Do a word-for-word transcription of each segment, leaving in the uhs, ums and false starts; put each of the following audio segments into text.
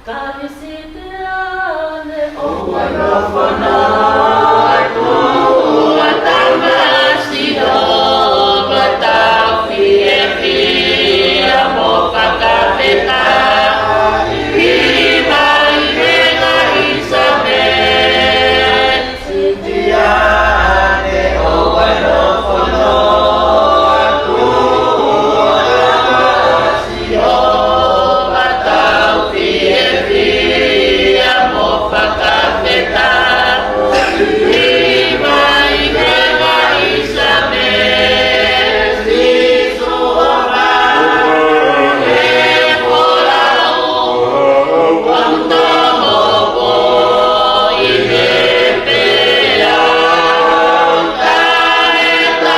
Kalisitiane, ʻoua naʻa fono atu ʻa e tamaiki ʻo Patau Fiefia mo fakafetaʻi mai he kaisame. Kalisitiane, ʻoua naʻa fono atu ʻa e tamaiki ʻo Patau Fiefia mo fakafetaʻi mai he kaisame. Sīsū ʻofa, ʻe folau ʻa hoku toʻo ko ʻi he pea ʻo taeta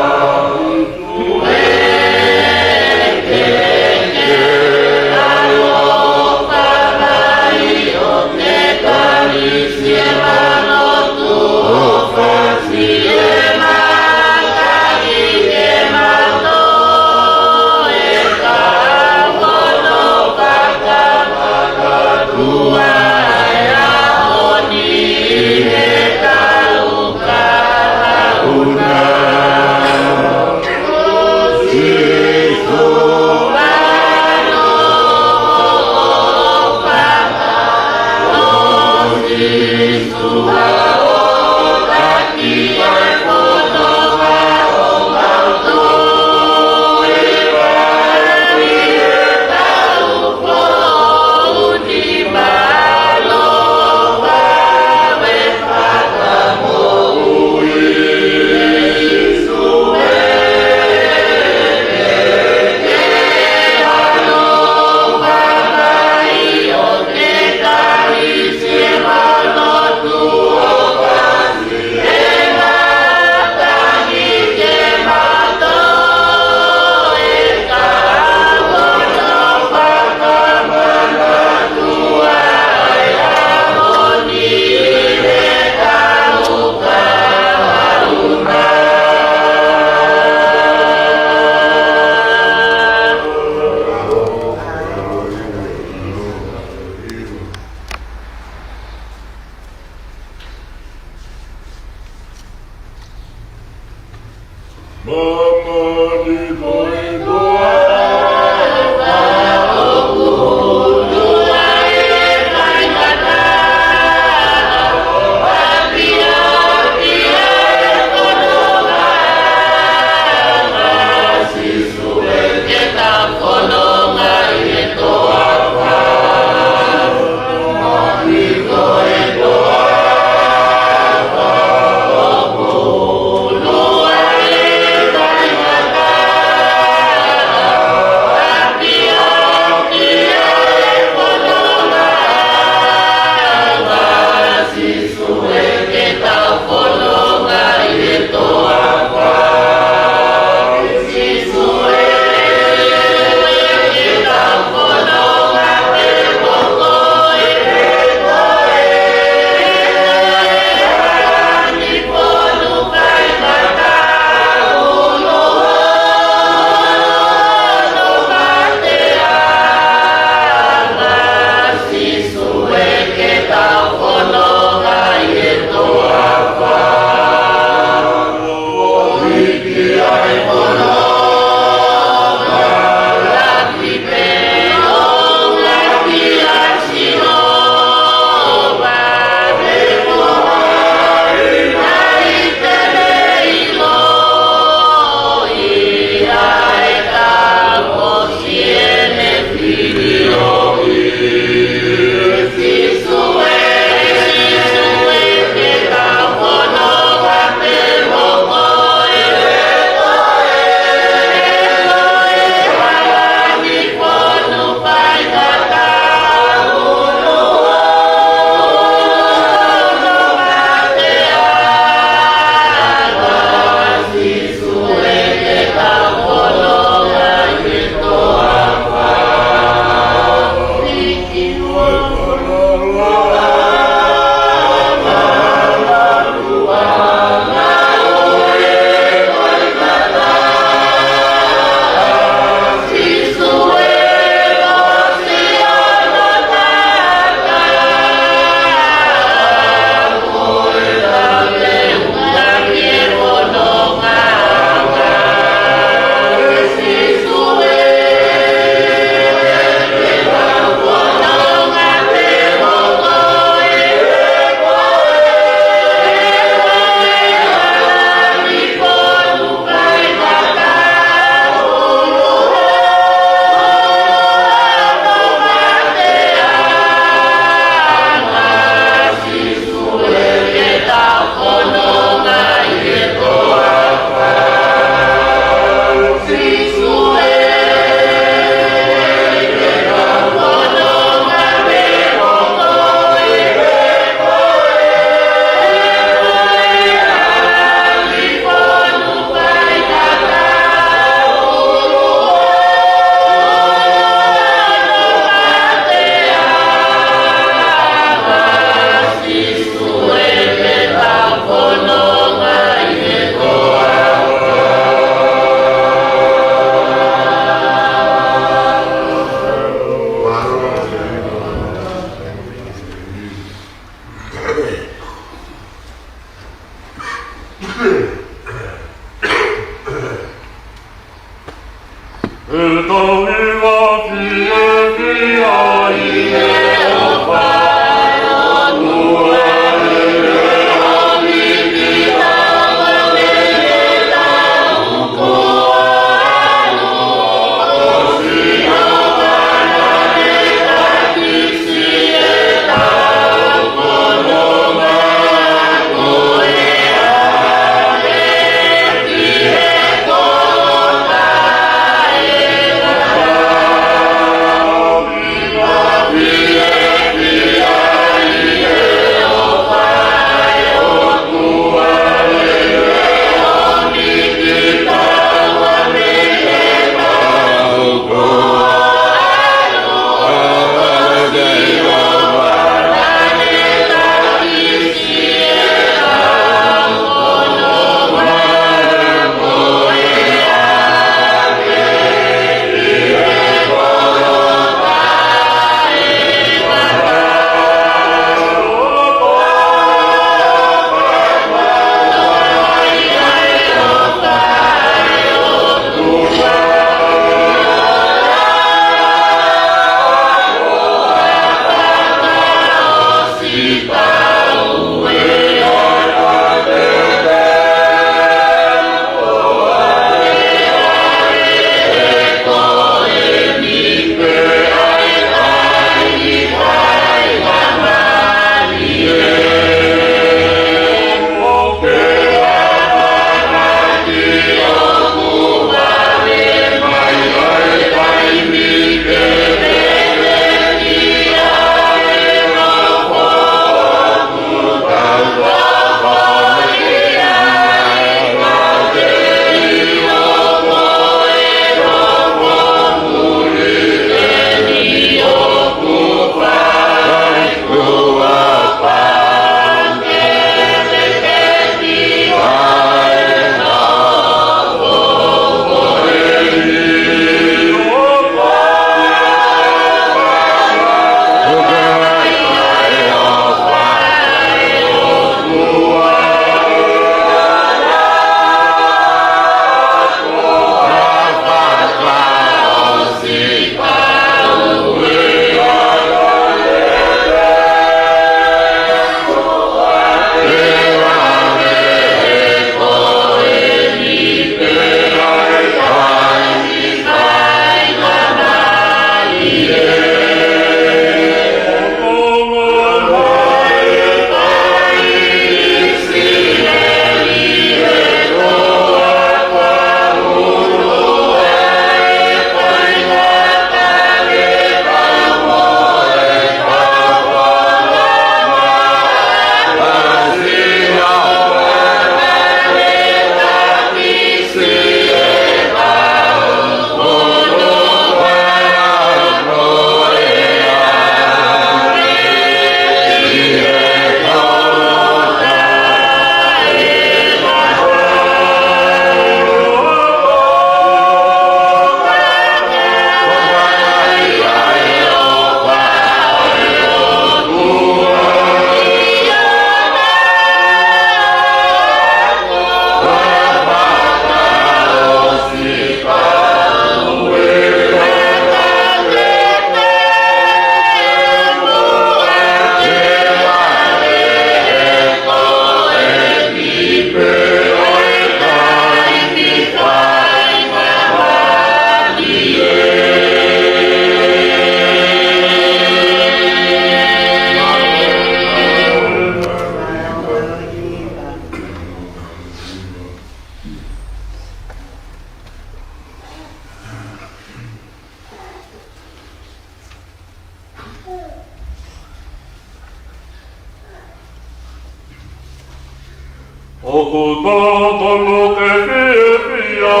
ʻOku totonu ke fiefia.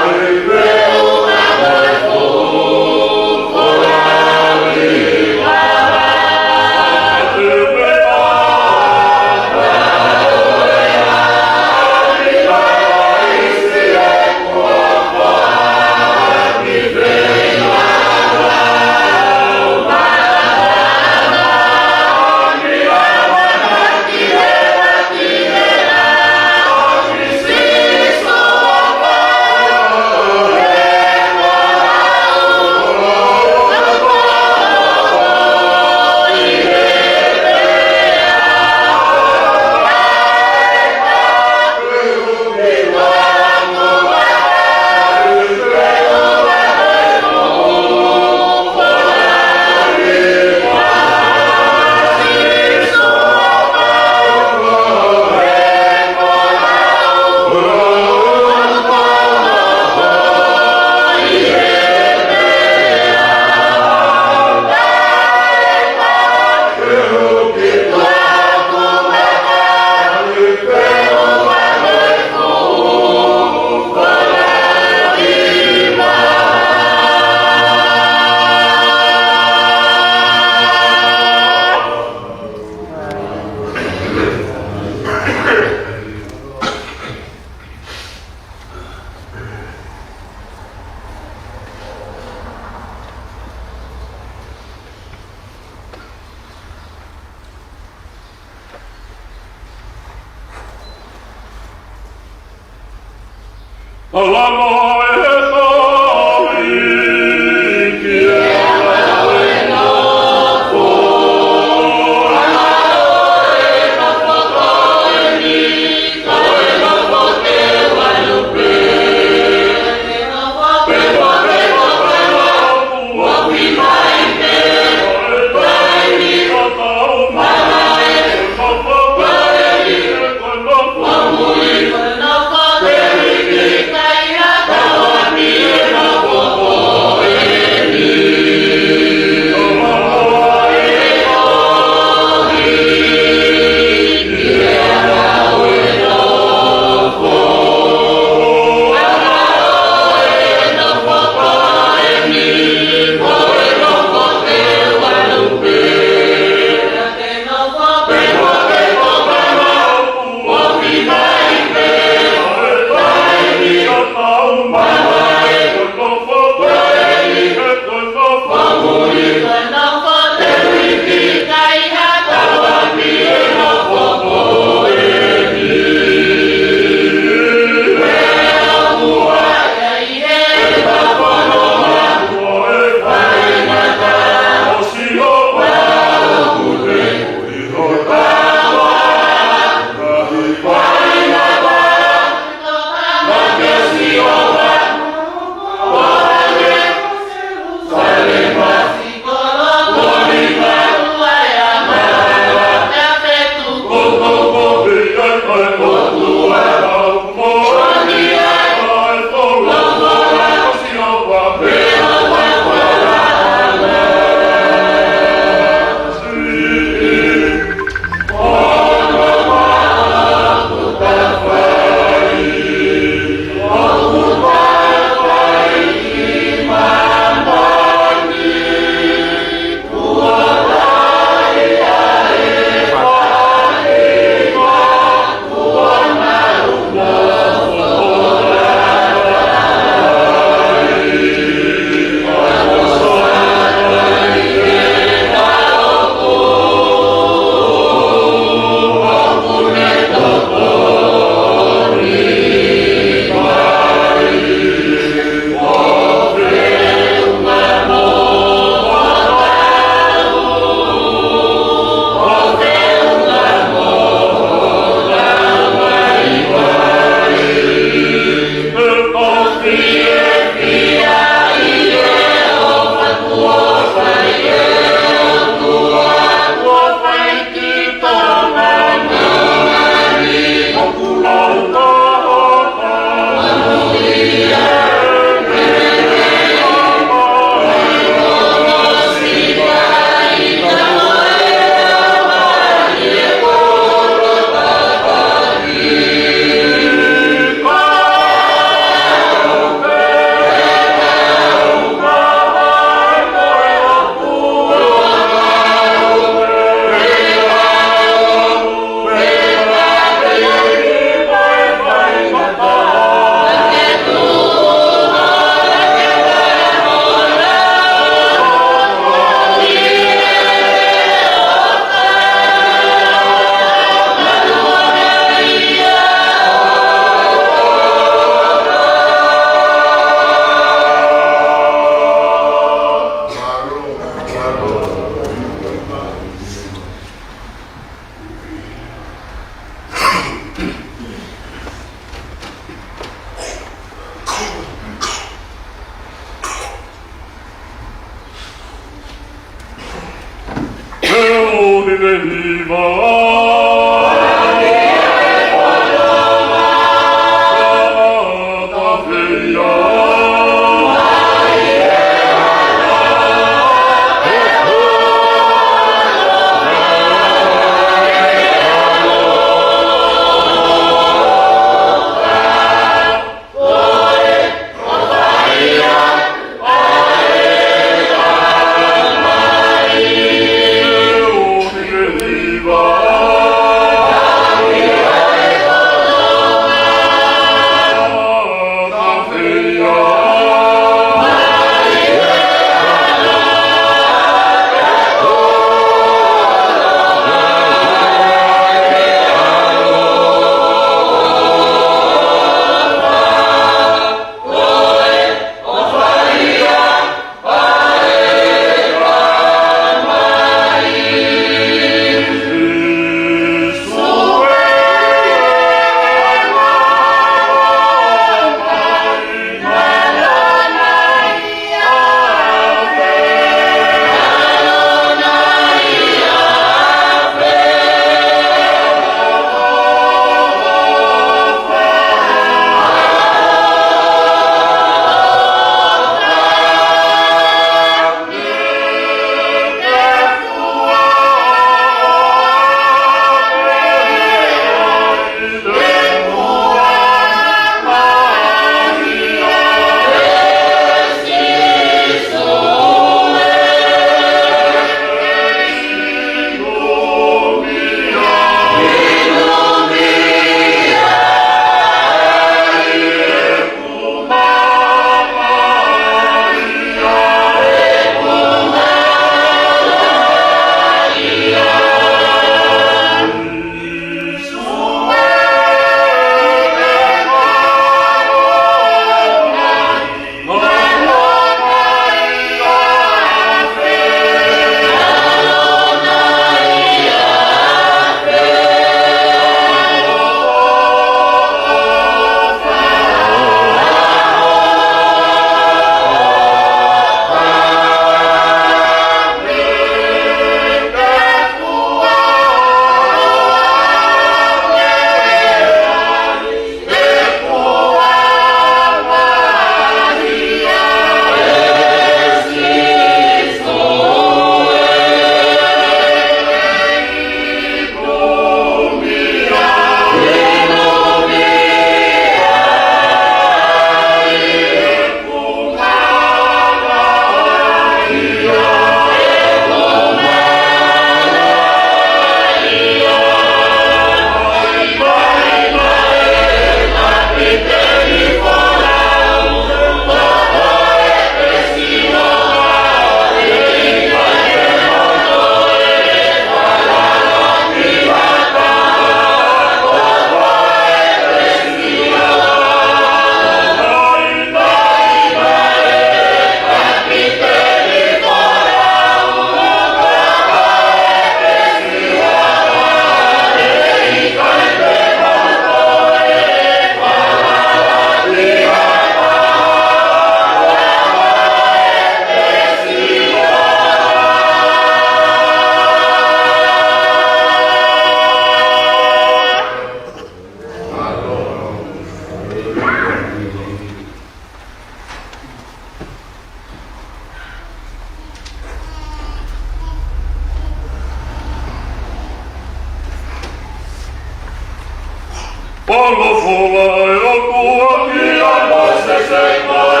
Folofola ʻa e ʻOtua kia Mōsese ko e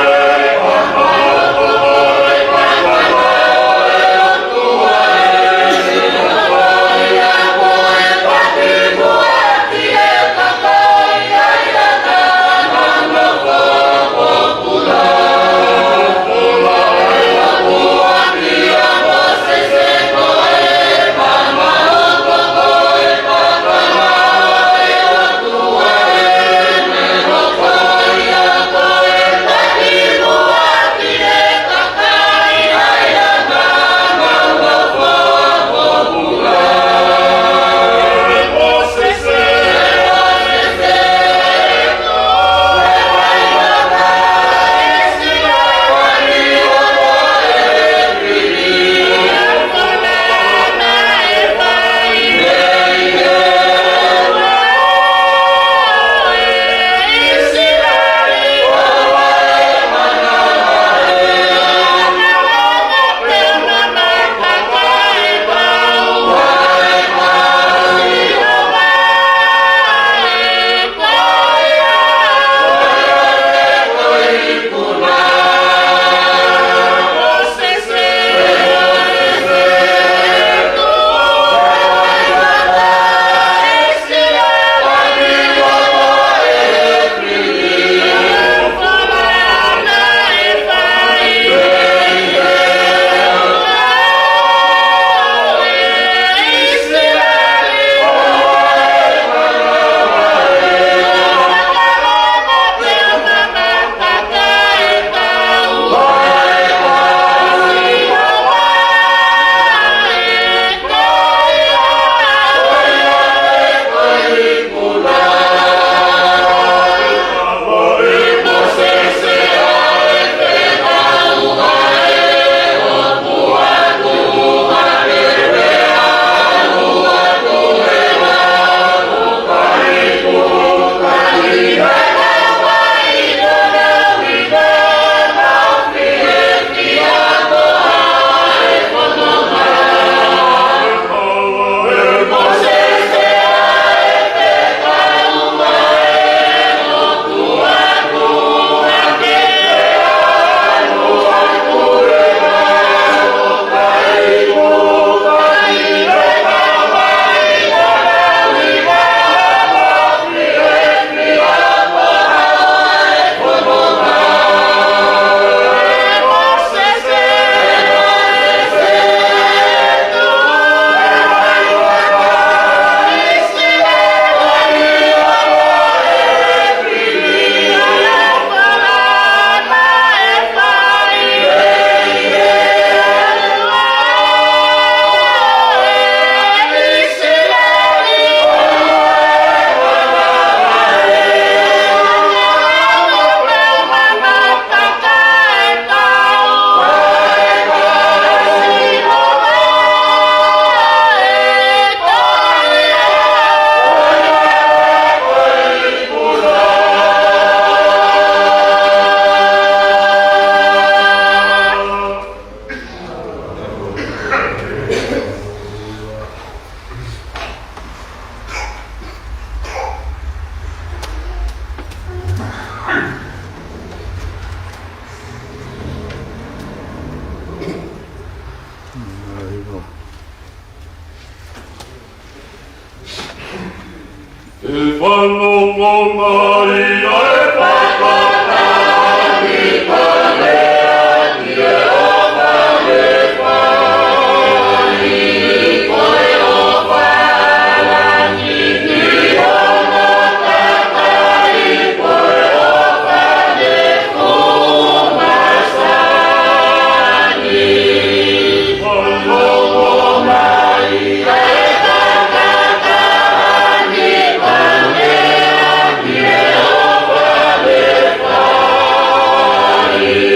fānau. ʻE fanongo mai ʻa e fakatātā ki he ʻofa ne fai. Ko e ʻofa lahi ki hono kakai, ko e ʻofa ne fua masani. Fanongo mai ʻa e fakatātā ki he ʻofa ne fai.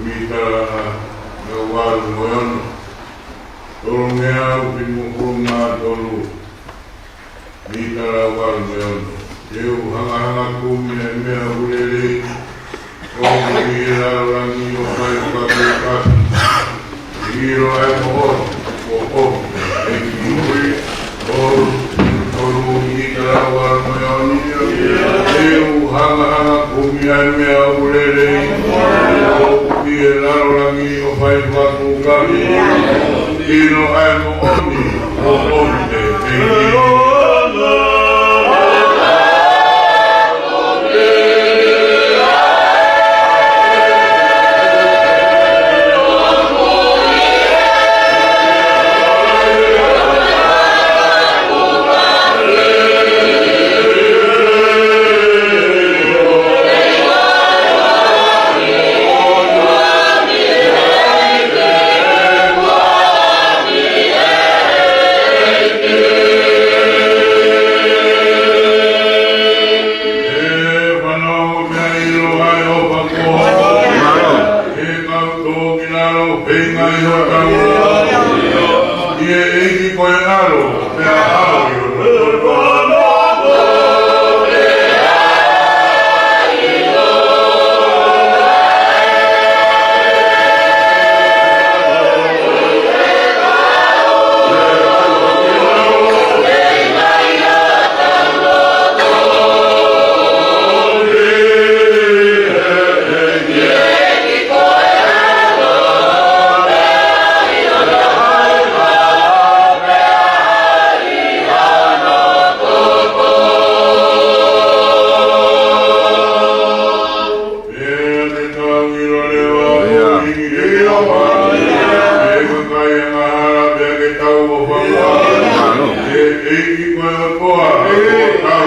Mita lau valu mo e ono. Tolungeau fitungofulu mā tolu. Mita lau valu mo e ono. Te u hangahanga kumi ʻa e meʻa ʻoku lelei, ʻoku ʻi he lalo langi ʻo fai fakakū kapi. ʻIlo ʻa e moʻoni, ʻo ʻomi ʻe he ʻEiki. Tolu, tolu, mita lau valu mo e ono. Te u hangahanga kumi ʻa e meʻa ʻoku lelei, ʻoku ʻi he lalo langi ʻo fai fakakū kapi. ʻIlo ʻa e moʻoni, ʻo ʻomi ʻe he ʻEiki. ʻE fanongo, meʻa ʻiloa ʻa e ʻofa kuo hoko. ʻE kau tō ki lalo, feinga ʻi hotau ʻi he ʻEiki ko e ʻAlo, pea ʻalu ʻi hono Pea te tau ʻilo leva ʻoku ʻi he ʻOtua ʻa e kakai angahala, pea ke tau ʻofa koā. ʻE ʻEiki ko e ʻOtua, ʻo tau.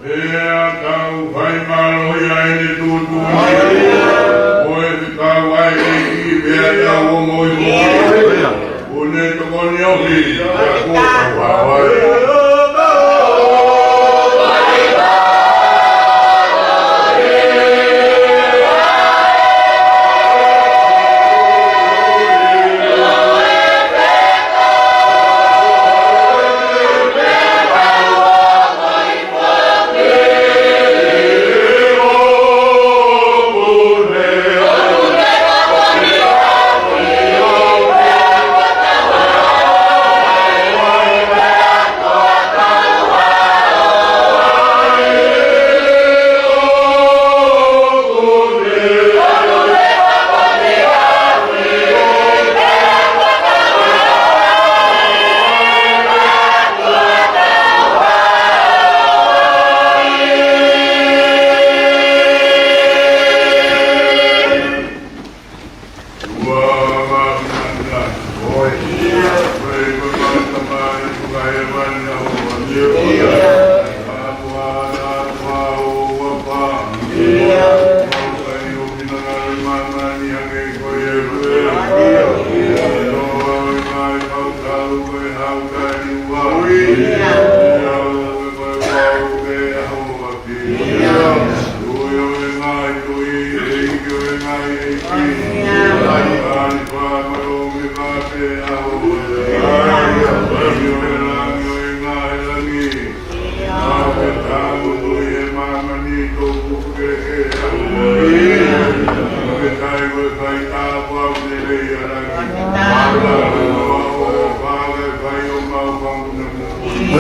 Pea tau fai mālohi ʻa ʻene tuʻutuʻuni. Ko e fekau ʻa e ʻEiki pea tau ongoʻi mo ia. ʻOku ne tokoni ʻo hili, pea kuo tau hao ai.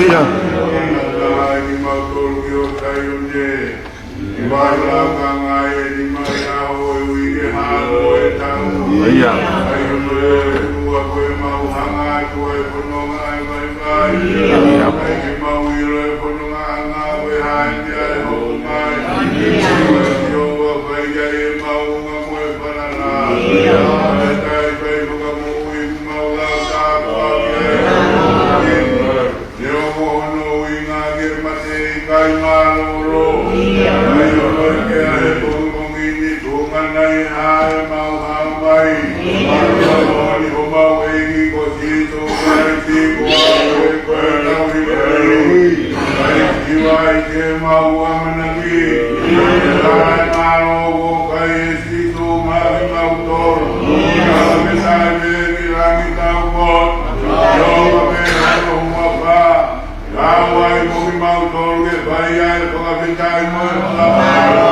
ʻIo. ʻIo. Neongo hono ʻuhinga ke mate ʻikai mālōlō. ʻIo. ʻIo, ke ʻi he pongipongi ni tuʻunga nai ʻa e mau hā mai. ʻIo. Moʻoni homau ʻEiki ko Sīsū Kalaisi, ko e koe tau i lelei. ʻIkai siva ʻi he mau ʻamanaki. ʻIo. ʻAi mālō ko kai e Sīsū maʻa kimautolu. ʻIo. Ka me sai me ki langi tau ko. ʻIo, ka me hano huafa. Kau ai ko kimautolu ke fai ai e fakafetaʻi mo e fakamālō.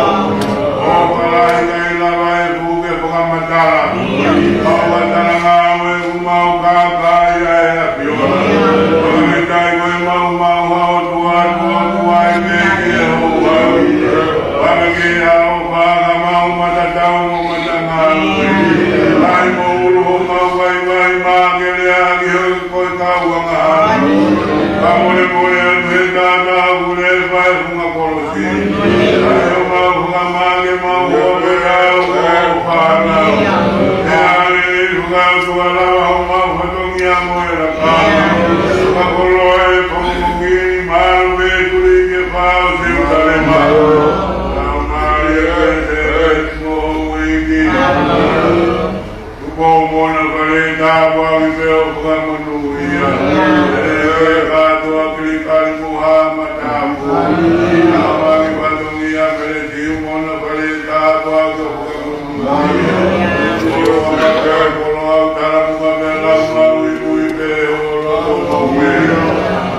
ʻO palai kai lava e fuʻu ke fakamatala. Mau ʻatā ngāue ʻoku mau kākaaʻi ai ʻa e ʻAfiona. Fakafetaʻi ko e mau mau ha ʻOtua, ʻOtua, ʻOtua ʻi he meʻa ke hou ai. Fanga ke ʻaloʻofa ka mau matatau mo matangāue. ʻAi mo ʻulu homau vaivai maʻa ke lea ki ho ko e kau angahala. Ka molemole atu he tata ʻoku ne fai funga kolosi. ʻAi ʻo mau funga maʻa ke mau ō ke lau ʻo fānau. ʻE ale i funga atu ʻa lava homau fatongia mo e lakanga. Ka koloa e pongipongi ni mālō me tuli ke fao Selusalema. Tau mālie ke se mo uiki. Tuku ʻo mona fale tāpuaki pea ʻo fakamonūʻia. ʻE kātoa kilikali mo ha matāpuna. Tāpuaki fatongia pele tiu mona fale tāpuaki ʻo fakamonūʻia. ʻO fakamolemole au tala muka pea lau maui ui pē ʻo loko mo ueia.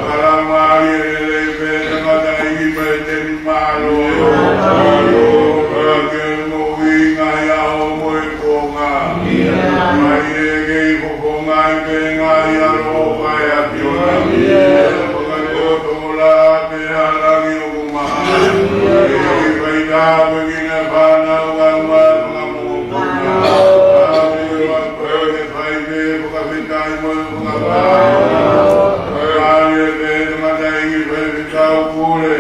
Tala mālie lelei pē tangata ʻi pē teni mālō. Mālō, ka ke mo ui ngaahi ʻaho mo e konga. Mai e kei fofonga i pē ngaahi ʻaloʻofa ʻa e ʻAfiona. Fakatotola pē ʻa langi ʻoku maha. ʻE ʻi fai tāpuekina e fānau ka ma fakamoʻopuna. Ka ui ma pē ke fai pē fakafetaʻi mo e fakamālō. Mālie pē tangata ʻi fai fetau pule.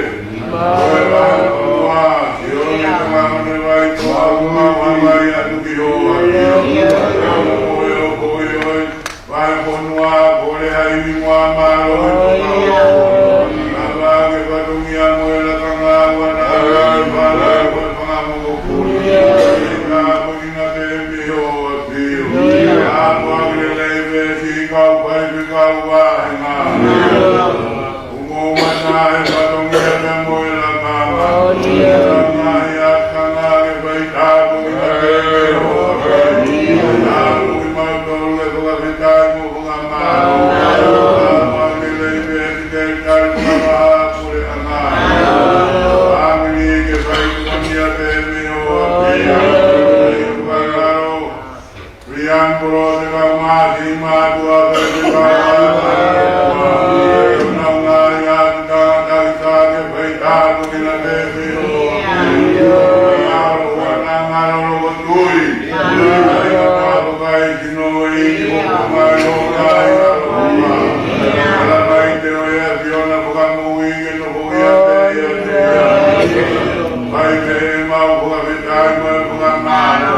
Kuo mou mana e fatongia pea mo e lakanga. ʻIo. Ngaahi ʻakanga ke fai tāpuekina pē ʻe Sihova. Tāpuekina kimautolu ke fakafetaʻi mo fakamālō. Tāpuekina lelei pē ki he talitali fakapule ʻanga. Fāmili ke fai tuʻunga pē mo e ʻOtua. Fakamālō. Lian Polo te kau māsi mātuʻa pē te kau mātuʻa. Nau ngaahi atu tangata ʻi ka ke fai tāpuekina pē ʻe Sihova. Ngalo ua na ngalo loko tui. Ai ka tāpuakiʻi sino ʻi ki ʻoku mai ʻo kai aloha. Ala mai te o e ʻAfiona fakamoʻui ke nofo ia pē ia te ia. Mai te mau fakafetaʻi mo e fakamālō.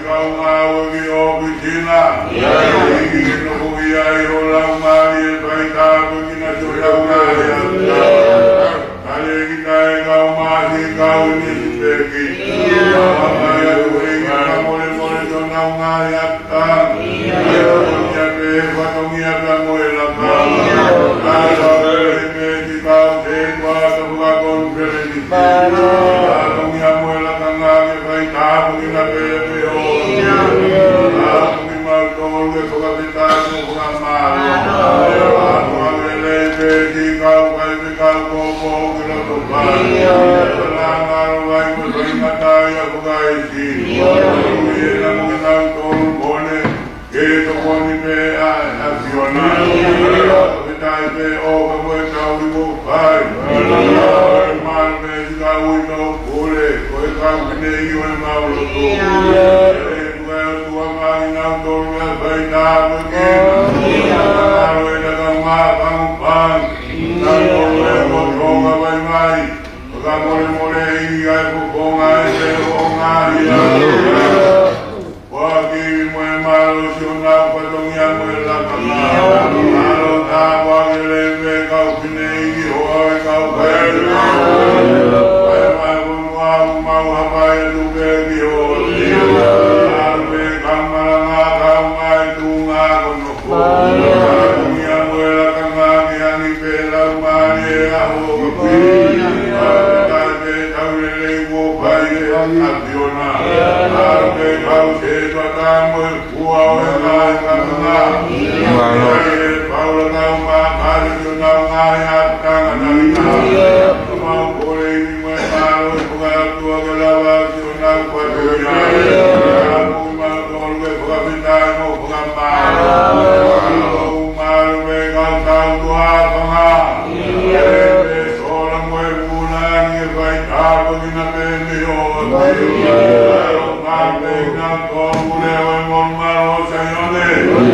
Kau ngāue ki ʻoku tina. ʻIki ke nofo ia ʻi ho laumālie fai tāpuekina ki ho laumālie. Kale ki tae kau māsi kau ni sipeki. Kau mai atu ʻEiki ka molemole ki honau ngaahi ʻakanga. ʻIo. Fatongia pē, fatongia pē mo e lakanga. ʻIo. Kau pele me ti kau te kua ka fuka konfelenisi. Fatongia mo e lakanga ke fai tāpuekina pē ʻe Sihova. Tāpuekina kimautolu ke fakafetaʻi mo fakamālō. Tāpuekina lelei pē ki he kau kai pē kau kōpō ki loto pā. Nei ue mau lotu. Ia. Pea ʻe ʻOtua, māʻoniʻoni ʻa e ʻOtua, fai tāpuekina. Ia. Mālō e tangata maʻa pangupangu. Ia. Tangata e motonga vaivai. Fakamolemole ʻi he fofonga ʻo e feʻunga ia. Ia. Ko e kivi mo e malosi ʻo e fatongia mo e lakanga. Mālō tāpuaki lelei pē kau fineʻeiki, hoa ʻo e kau kakai. Kae mai fonua ʻoku mau hapai atu pē ki ho ʻao. Mālō pē kau malanga, kau mai tuʻunga ko hono fatongia mo e lakanga, ke ʻange pē Laumālie ʻa ho ʻAfio. Kae pē tau lelei kuo fai ʻe he ʻAfiona. Mālō pē kau sētuata mo e fua ʻo e ngaahi kamata. Mālō. Kae pau la kau mā kare ki honau ngaahi ʻapitanga tangata. Mau kole ʻi he ʻuhinga ʻo e mālō ʻo e ʻOtua ke lava ki honau fatongia. Mau kole ke fakafetaʻi mo fakamālō. Mālō pē kau tautua ʻa e fanga. Pea pē sola mo e vuna ni ke fai tāpuekina pē mei ho ʻAfio. Mālō pē kinautolu ʻoku lea ʻo e monumanu ʻo Saione.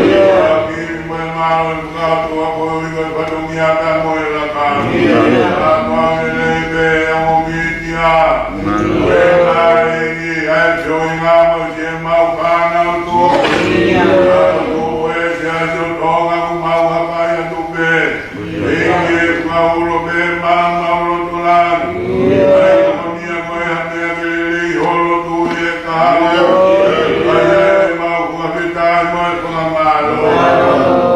Pea kivi mo e malosi ʻa e ʻOtua koeʻuhi ko e fatongia pea mo e lakanga. Tāpuaki lelei pē ʻa e ongo mītia. Pea ʻi he ʻuhinga mo e siʻemau fānau tuʻo. Pea ko e Siasi ʻo Tonga ʻoku mau hapai atu pē. ʻEiki, fakaʻulo pē maʻa homau loto langi. ʻAi ko e meʻa ko e hā meʻa ke lelei ho lotu ʻi he kahaʻu. ʻAi ʻemau fakafetaʻi mo e fakamālō.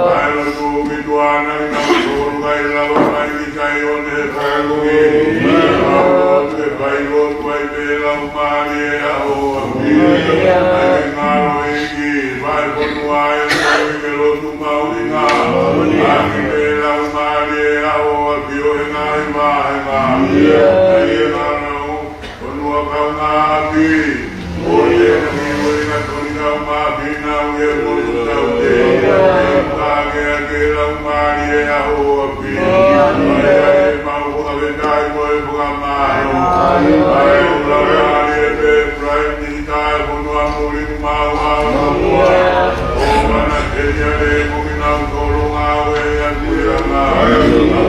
ʻAi lotu ki tuʻa na kinautolu ʻoku ʻikai lava mai ki Saione he fakaʻuhi. Mau lotu ke fai lotu ai pē Laumālie ʻa ho ʻAfio. ʻAi ke ngalo ʻEiki, fai fonua ʻe fai ke lotu mahuʻinga. ʻAi pē Laumālie ʻa ho ʻAfio he ngaahi vāhenga. ʻAi ke ngalo fonua kaungāʻapi. ʻO te na ki ue na toni kau mā pina ue mo tu tau te. ʻAi ke ake ake Laumālie ʻa ho ʻAfio. ʻAi ʻemau fakafetaʻi mo e fakamālō. ʻAi ʻo Laumālie pē Prime Minister ʻo e fonua muli ʻoku mau ʻaonga. ʻO mana telia le mo kinautolu ngāue ʻi he puleʻanga.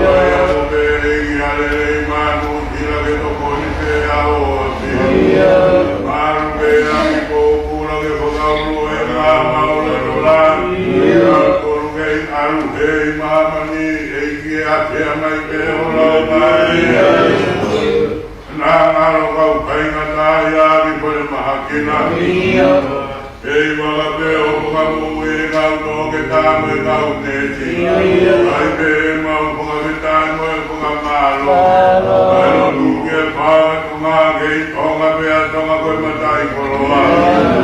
ʻAi ʻo pehē ʻEiki ʻa e lelei manu sila ke tokoni pē ʻa ho ʻAfio. Mālō pē ʻa e pōpula ke fakaulo e ngā maula tola. Kinautolu kei ʻalu hei māmani ʻEiki ʻa pea mai pē ho Laumālie. Naʻa ngalo kau faingataʻaʻia ki falemahaki na. Pea ʻi he vaka pē ʻo fakamoʻui ʻa e kau toketā mo e kau neesi. ʻAi pē ʻemau fakafetaʻi mo e fakamālō. ʻAi lotu ke fakatonga kei Tonga pea Tonga ko e mataʻikoloa.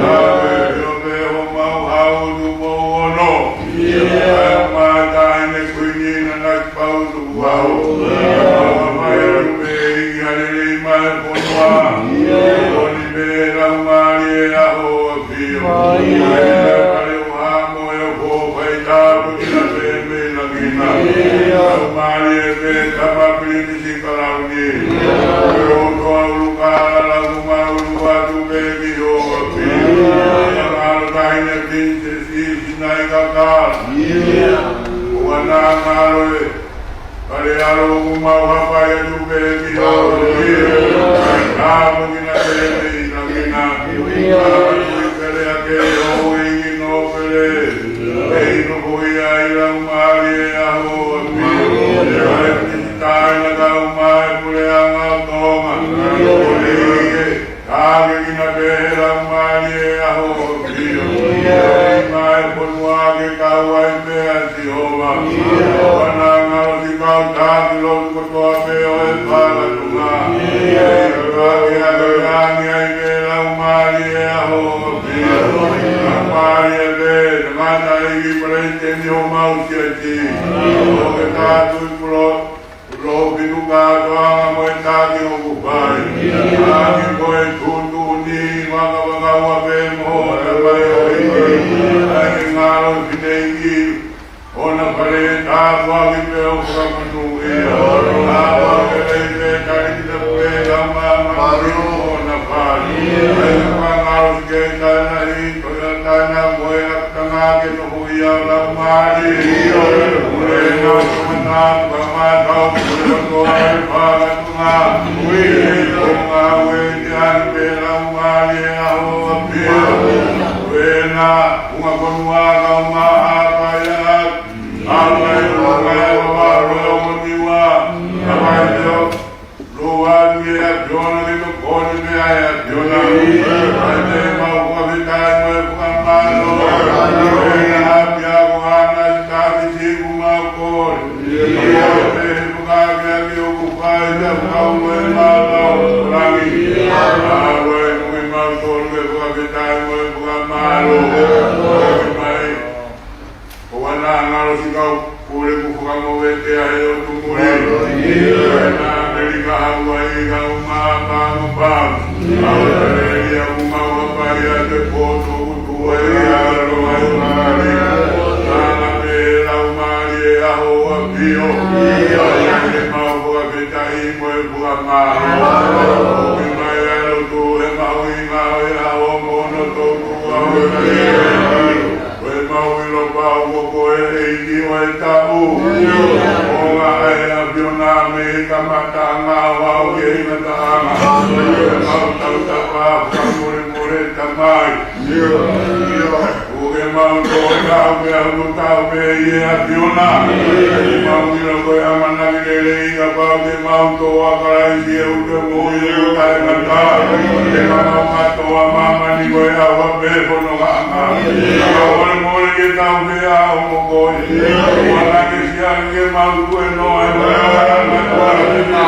ʻAi pē ʻo pē homau hau Tupou Ono. ʻAi ʻo mai taʻahine Kuini Nanasipauʻu Tupou. ʻAi ʻo mai ʻalu pē ʻEiki ʻa e lelei maʻa e fonua. Tokoni pē Laumālie ʻa ho ʻAfio. ʻAi ʻa e fale ʻoku hā mo e ʻoku fai tāpuekina pē mei langi na. Laumālie pē Tama Pilinisi Kalauni. Ko e ʻOtua ʻUlukālala ʻoku mau ʻoatu pē ki ho ʻAfio. ʻAi ʻa e ngalo taʻahine Pilinisesi Sinaikaka. ʻOua naʻa ngalo e fale ʻalo ʻoku mau hapai atu pē ki ho ʻAfio. Tāpuekina pē mei langi na. Tāpuekina pē ʻa e kei houʻeiki nōpele. ʻEiki, nofo ʻi ai Laumālie ʻa ho ʻAfio. ʻAi Minisitā ʻi he Kau Mai Puleʻanga ʻo Tonga. ʻEiki, tāpuekina pē Laumālie ʻa ho ʻAfio. ʻEiki, mai fonua ke kau ai pē ʻa Sihova. ʻOua naʻa ngalo siʻi kau taki lotu kotoa pē ʻo e fakatonga. ʻEiki, ke ʻave ange ai pē Laumālie ʻa ho ʻAfio. Laumālie pē, tangataʻeiki palesiteni ʻo homau siasi. ʻO ke tātui kulo Lō fitu kātoanga mo e taki ʻoku fai. ʻAnge ko e tuʻutuʻuni vakavakau ʻa pē mo hona mai ʻo ʻEiki. ʻAi ke ngalo fineʻeiki. Hona fale tāpuaki pē ʻo fakamonūʻia. Tāpuaki lelei pē tali kita pē lau māmani hona fale. ʻOna ke tokoni pē ʻa e ʻAfiona. ʻAi te mau fakafetaʻi mo e fakamālō. ʻE ʻapiako ʻana si taki siku mau kole. ʻIo pē he fakaakeake ʻoku fai ʻa e kau mo e māmani ʻo langi. ʻAua ʻe mo ke mau tolu ke fakafetaʻi mo e fakamālō. Mai. ʻOua naʻa ngalo si kau pule kuo fakamoʻui ʻe he ʻOtua muli. ʻI he ʻAmelika, Hauaiʻi, Laumālie Māʻoniʻoni. ʻAositelēlia, ʻoku mau hapai ʻa e poto ʻoku tuʻu ai ʻa e ʻAlo ʻo e Laumālie. Tala pē Laumālie ʻi he ʻaho ʻo e ʻAfio. ʻIo, ʻai ke mau fakafetaʻi mo e fakamālō. ʻOmi mai ʻa e lotu he mahuʻinga ʻo e ʻaho mo hono toutou ʻaho ʻo e ʻAfio. Ko e mau ʻilo pau ko koe ʻEiki ʻo e taʻu. ʻIo. ʻOku ʻi ai ʻa e ʻAfiona mei he kamataʻanga ʻo aʻu ki he ngataʻanga. Ko e mau tautapa fakamolemole Tamai. ʻIo. ʻIo. ʻOku ke mau tō tau pē ʻa hono tau pē ʻi he ʻAfiona. ʻOku mau ʻilo ko e ʻamanaki lelei kapau te mau tō ʻa Kalaisi ʻi he ʻuto moʻui ʻo taʻengata. Te mau mātuʻa māmani ko e ʻauha pē fono ʻa Ka fakamolemole ke tau pehē ʻa hoʻo moʻui. ʻOua naʻa ke siʻaki ke mau tuēnoa ʻi he ʻamanaki ʻa e ʻAfiona.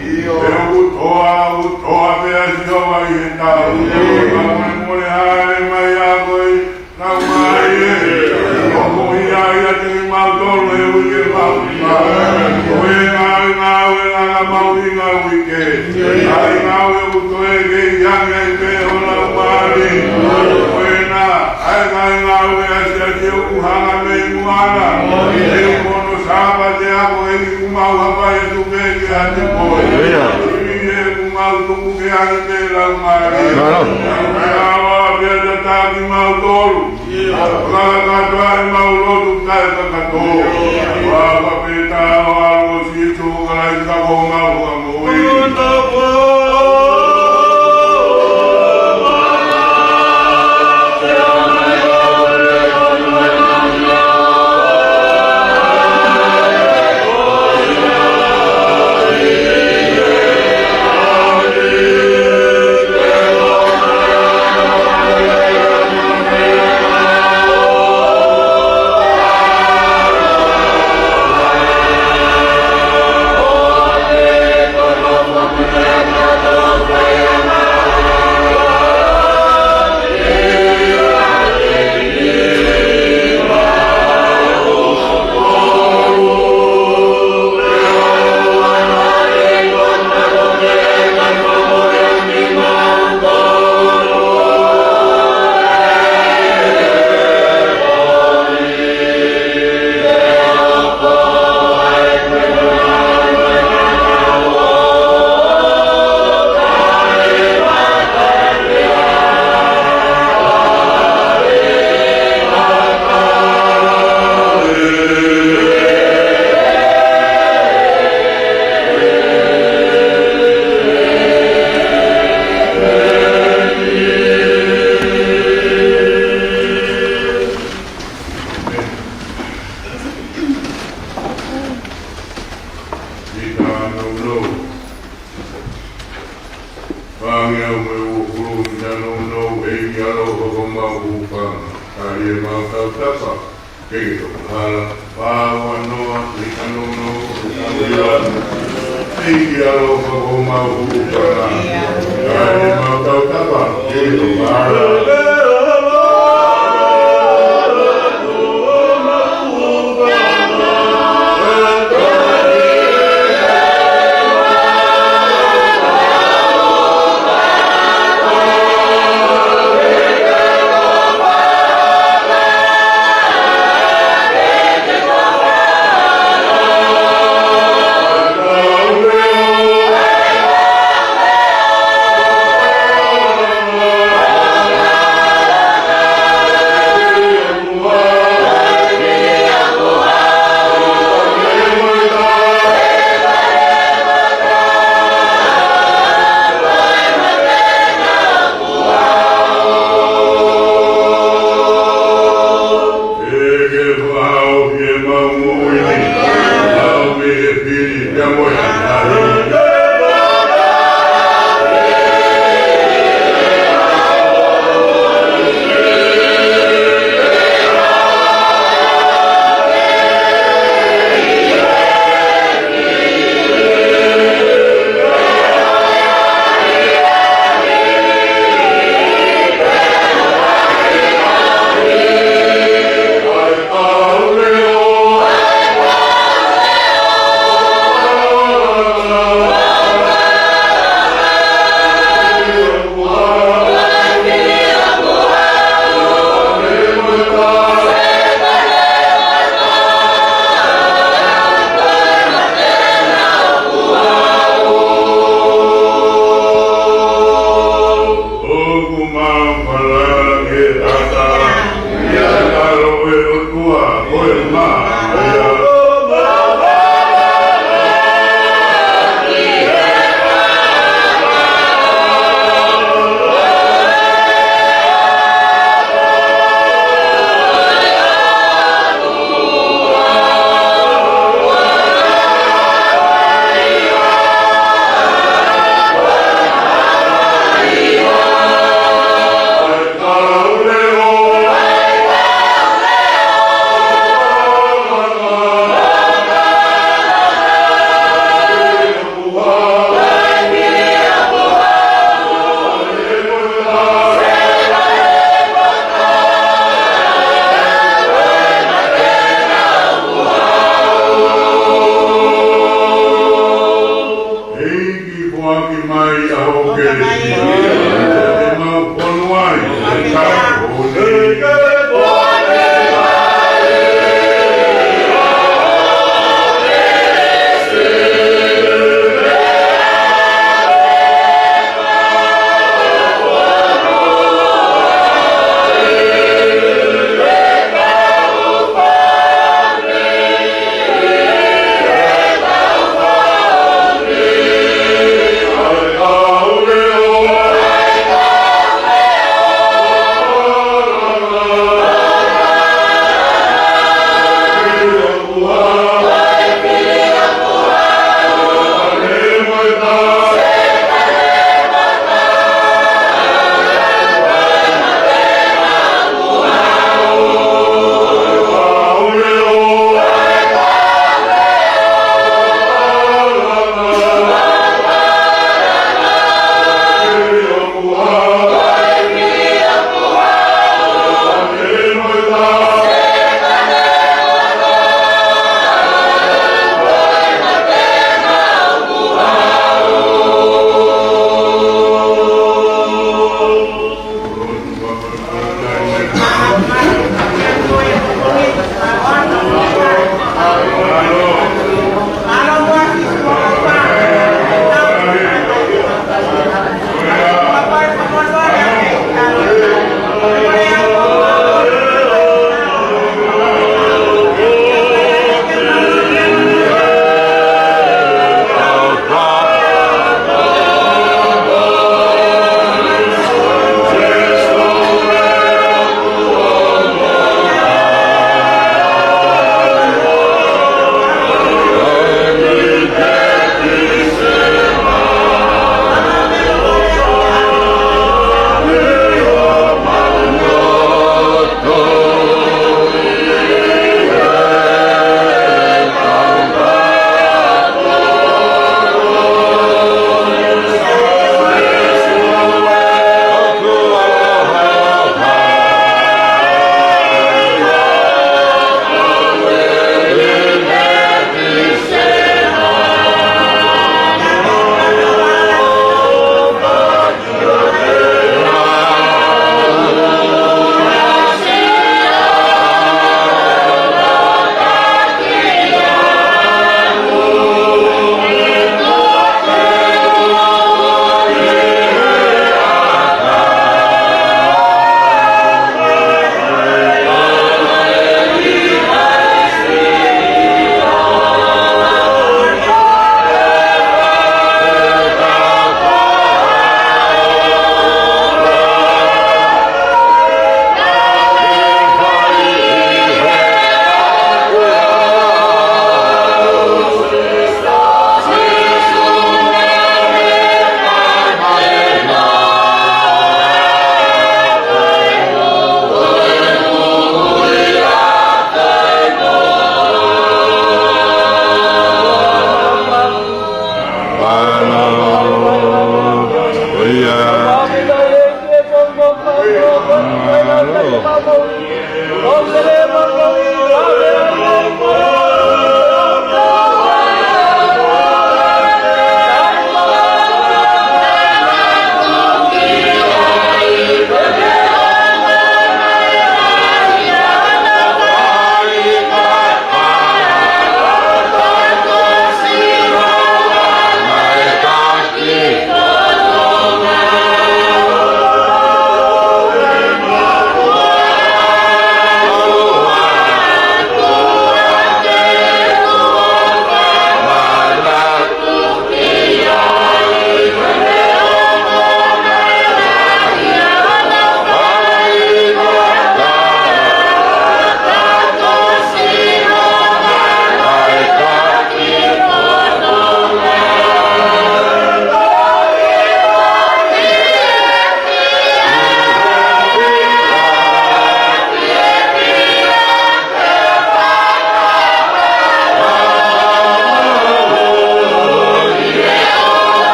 He ʻoku toa, ʻoku toa pē ʻa Sihova ʻi he tau. Fakamolemole hāʻele mai ʻa koe, Laumālie. ʻOku ʻi ai ʻiate kimautolu he uike mahuʻinga. Ko e ngāue, ngāue, ngāue mahuʻinga uike. ʻAi ngāue ʻoku toe kei ʻi ai pē ho Laumālie. Ko ena, ʻai ngāue, ngāue ʻa e siasi ʻoku hanga mei muʻa na. ʻI he hono Sāpate Ako ʻEiki, ʻoku mau hapai atu pē kiate koe. ʻIo. ʻI he ʻoku mau tuku ke ʻai pē Laumālie. Mālō. ʻAua pē ʻa e tataki mautolu. Fakakakato ʻemau lotu taʻekakato. Fakafetaʻi ʻa e ʻAlo ʻo Sīsū Kalaisi ko homau Fakamoʻui. Pita nounou. Fāngeau mo e uofulu, pita nounou, ʻEiki ʻaloʻofa ko homau hūfanga. Tali ʻemau tautapa, ke ke toki hala. Fā ua noa, pita nounou, ʻEiki ʻaloʻofa ko homau hūfanga. Tali ʻemau tautapa, ke ke toki hala. ʻAki mai ʻa hoʻo kelesi, te mau fonu ai, ʻe tau ʻo ne.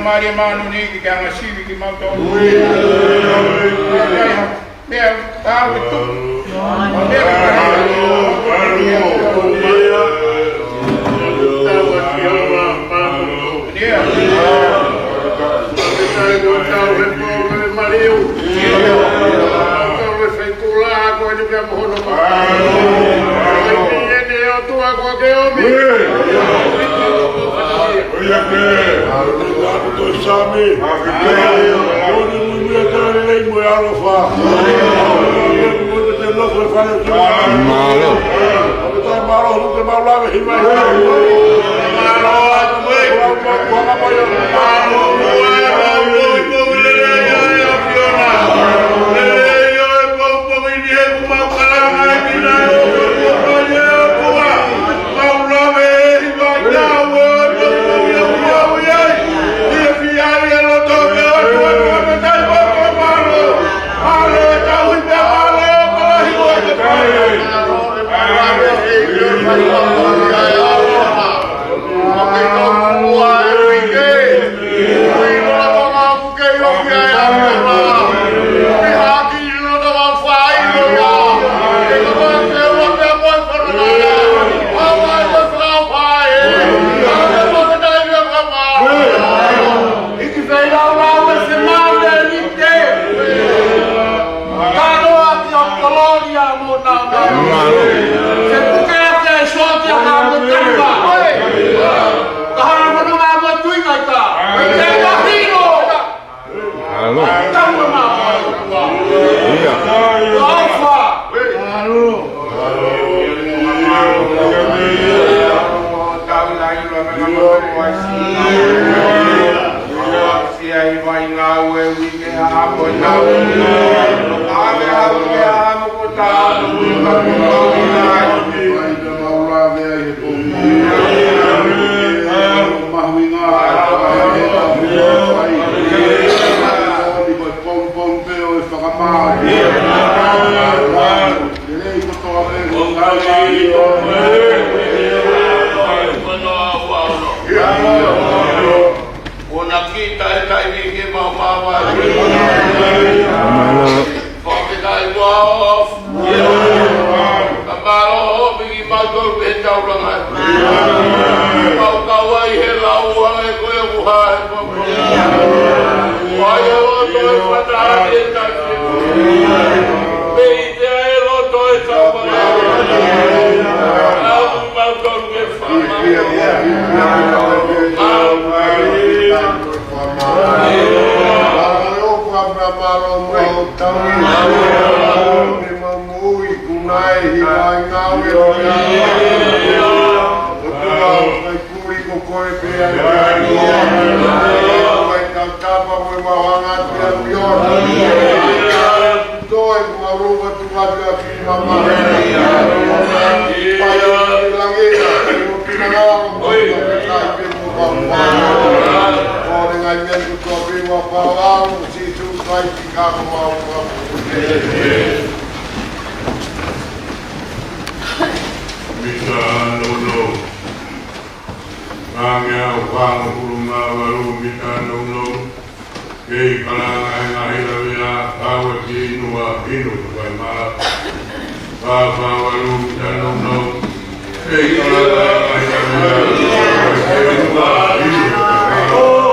Mālie māʻoniʻoni ke ke anga sivi kimautolu. Meʻa, tau ke tuku. Meʻa, Mālō. Mālō. Ia. Ona kita e taimi ke mau maua. Mālō. Fakafetaʻi ua off. Ka mālō hoʻo piki mautolu ke taulanga. Mau kau ai he lau ua e koe ua he pō. Ua ia o toe fata e tai. Pei te ai loto e taulanga. Au mautolu ke Toe kuo ʻalu atu atu ʻa e kiʻi mama. Pai ʻo langi, ʻo pina ngā, ʻo pina ngā, ʻo pina ngā. ʻO ne ngai meʻa kuo tō pē ua pālau, Sīsū Kalaisi ka ko mau mau. Mita nounou. Ngā meʻa ʻo fāngofulu mā valu mita nounou. Kei kalanga e ngaahi lavea, kau e kiʻi inu ʻa inu kakai mala. Fā fā valu mita nounou. Kei kalanga e ngaahi lavea, kau e kiʻi inu ʻa inu kakai mala.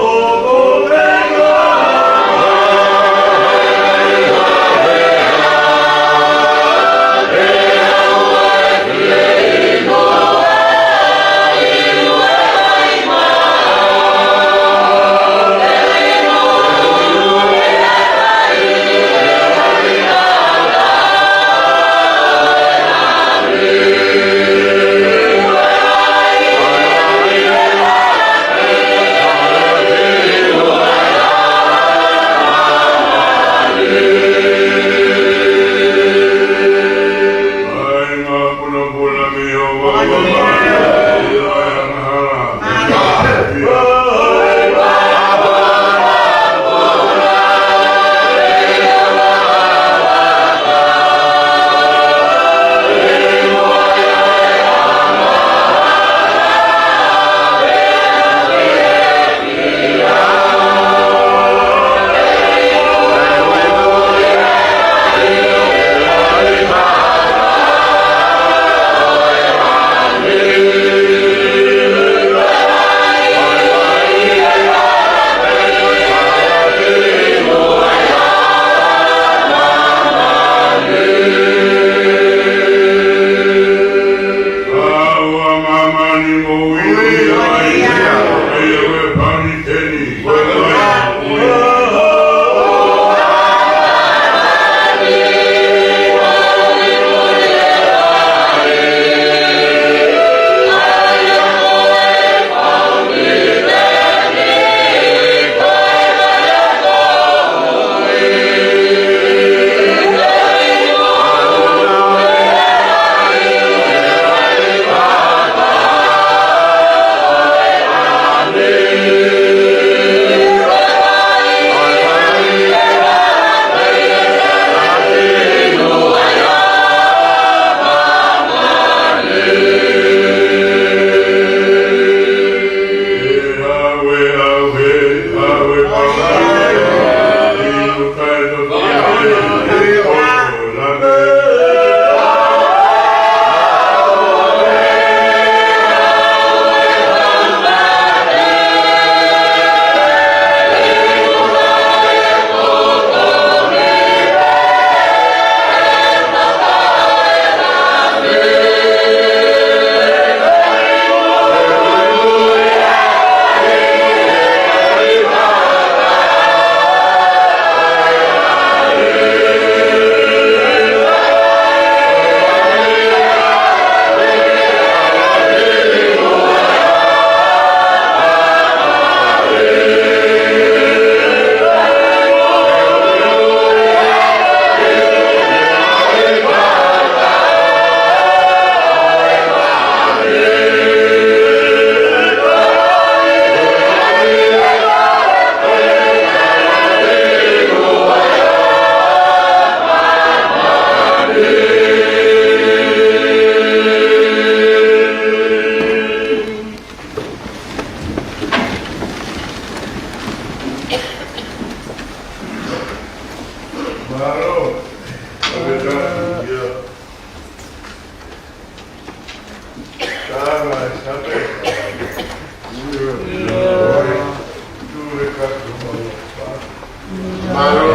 Mālō.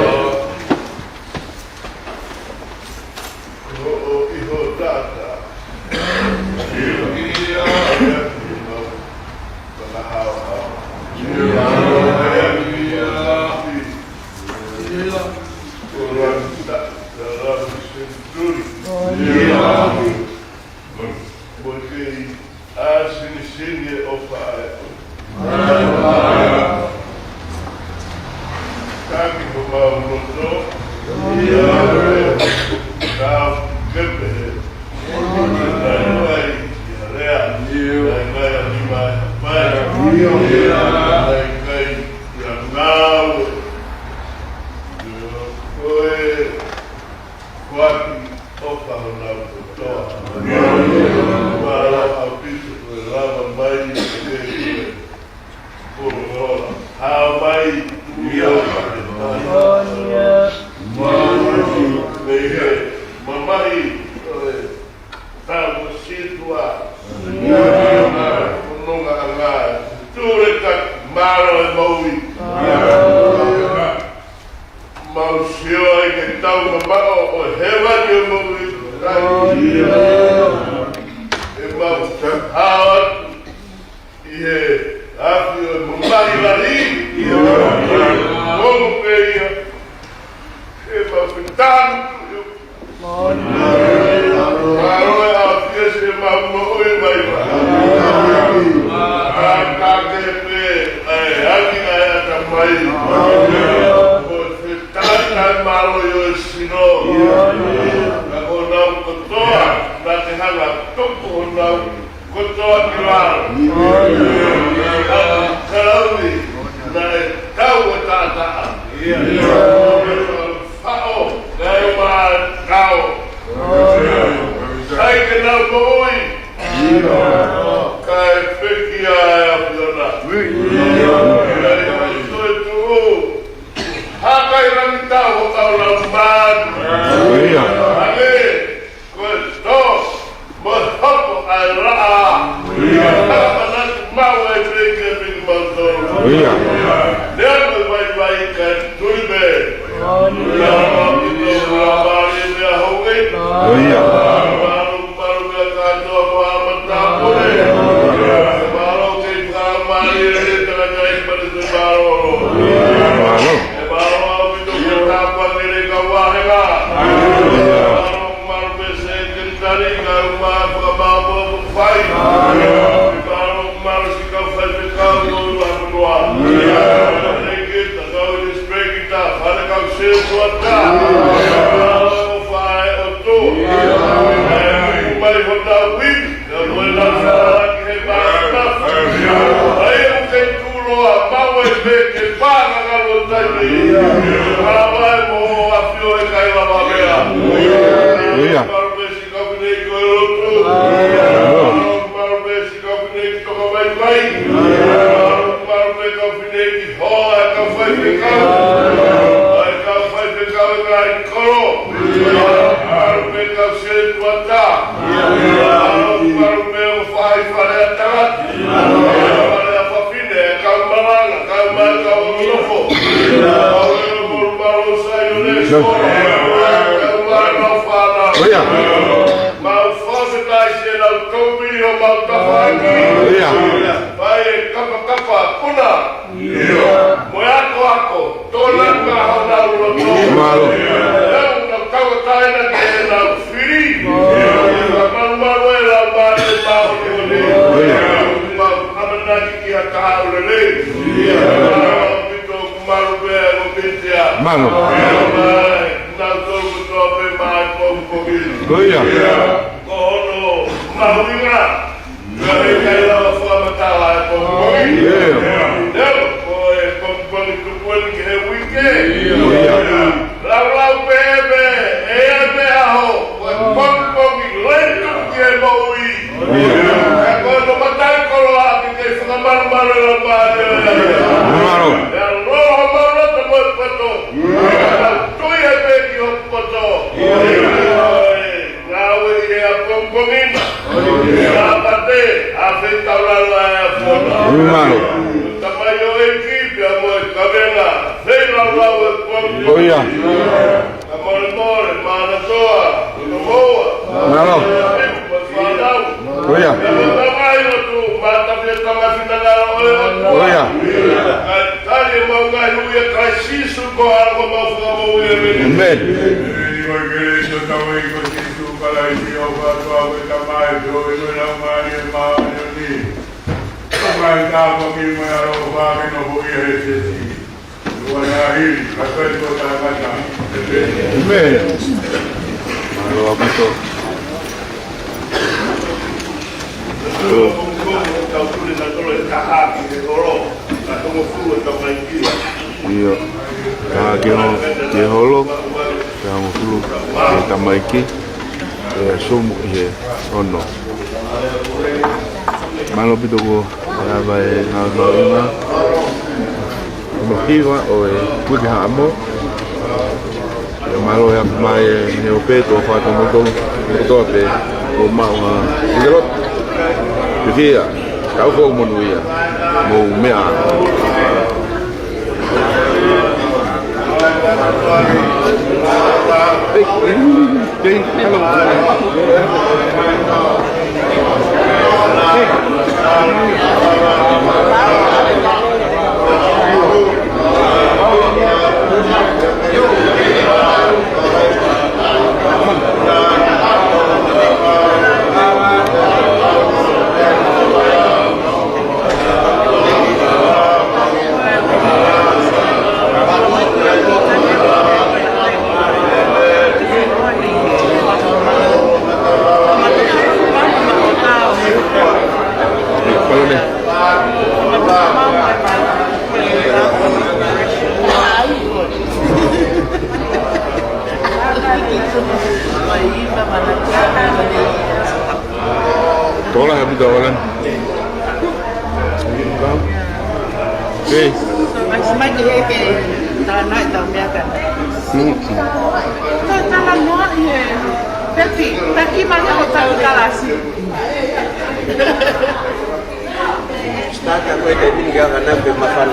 Ko hoʻo ʻiho taʻataʻa. ʻIo. ʻIo. Fakahaohaoa. ʻIo. ʻIo. Ko langi ta-, ko langi senituli. ʻIo. Mo e kei ʻā sinisini e ʻofa ʻa e ʻOtua. Taki homau loto, ʻio, ka ke pehē. Naʻe ʻai ia lea, naʻe ʻai anima e hapai, ʻio, naʻe ʻai ia ngāue. ʻIo, ko e Kuaki ʻofa honau kotoa. Mālō ʻaupito ko e lava mai ke ke kolokola. Hao mai, ʻio. Mei he mamahi ʻo e tau sītua. Nonga anga. Tule ka mālō e moʻui. Mau sio ai ke tau mamaʻo ʻo hēvani ʻo moʻui. ʻIo. ʻE mau hao atu ʻi he afi ʻo e mamahi lahi. ʻIo. Momo pē ia. ʻE mau fetamu. Mālō e ʻafio siʻemau moʻui mai. Ka ke pē ʻa e angi ʻa e ʻatamai. Ko e fetali ʻa e mālohi ʻo e sino. Ka ko honau kotoa, naʻa ke hanga ʻo tuku honau kotoa ki lalo. Ka ʻi he kalauni, naʻe tau e taʻataʻa. Faʻo, naʻe ʻuma e tao. Sai ke nau moʻui. Kae pekia e ʻAfiona. Kae toetuʻu. Haka ʻi langi tau ho kau lau manu. ʻIo. Hale, ko e tō, mo e hopo ʻa e laʻā. ʻIo. Haka manatu mau e peke peke mau tō. ʻIo. Lea mo e vaivai kae tui pē. ʻIo. Mālō ki tō ua vale mea houke. ʻIo. Mālō, mālō mea kātoa mo ha matāpule. Mālō kei fakamālie e tangataʻeiki pale te mālō. Mālō. ʻE mālō ʻaupito ki he tāpuaki ʻa e kau vāhenga. Mālō, mālō pē sekelitali, kau mai fakamaʻopoʻopo fai. Mālō, mālō siʻi kau faifekau ʻo e ʻOtua. Mālō pē ki he kau inispekita, fale kau sētuata. Mālō e ʻofa ʻa e ʻOtua. ʻE mai honau ivi. ʻIo. Kolo. Mālō pē kau sētuata. Mālō, mālō pē ʻo fai fale ʻa tangata. Fale ʻa fafine, kau malanga, kau mai, kau nofo. Mālō, mālō, mālō Saione, kau mālō fānau. ʻIo. Mau fakafetaʻi siʻenau tōpili ʻo mau tafaʻaki. ʻIo. Fai e kapakapa puna. ʻIo. Mo e akoako, tōnaki honau loto. Mālō. Nau, nau tauʻatāina ke nau fili. ʻIo. Malumalu e lau mālie māʻoniʻoni. ʻIo. Mau ʻamanaki ki ha kahaʻu lelei. ʻIo. Mālō ʻaupito, malu pē ʻo pitia. Mālō. Nau tolu kotoa pē mai pongipongi. ʻIo. Ko hono mahuʻinga. Ka ʻikai lava fakamatala e pongipongi. ʻIo. Leo, ko e pongipongi tuku eni ki he uike. ʻIo. Laulau pē mei he ʻaho, ko e pongipongi lelei ki he moʻui. ʻIo. Ka ko e no matai koloa ke kei fakamalumalu lau mālie. Mālō. ʻIo, ʻaloha mālō mo e poto. ʻIo. Tui e pē ki ho poto. ʻIo. Ngāue ʻi he ʻapongipongi na. Sāpate, ʻa e feitaulalo ʻa e ʻAfiona. Mālō. Tamai ʻo e ʻEiki pea mo e kavenga, feilaulau e ʻIo. Mālō. ʻIo. ʻIo. ʻĒmeni. ʻĒmeni. Mālō ʻaupito. ʻIo. Ka ke ho, ke holo, ka mo fulu, ke tamaiki, ke sumu ʻi he ono. Mālō ʻaupito ko e lava e ngāue mahuʻinga. Ko e hiva ʻo e Kuki Haʻamo. ʻIo mālō e ʻomai e meʻa ʻo pē tō fā tō moutolu. Ko tō pē, ko maʻu ha. ʻIke loto. Pikia, kau ko monūʻia. Mou meʻa. Hey, hey, hello. Tola ha pita olan. Hei. Mai ki he ke tānaki tau meʻa ka. Hmm. Tau talanoa ʻi he peti, taki mai ʻo tau kalasi. Start ko e taimi ni ka kana pe mafana.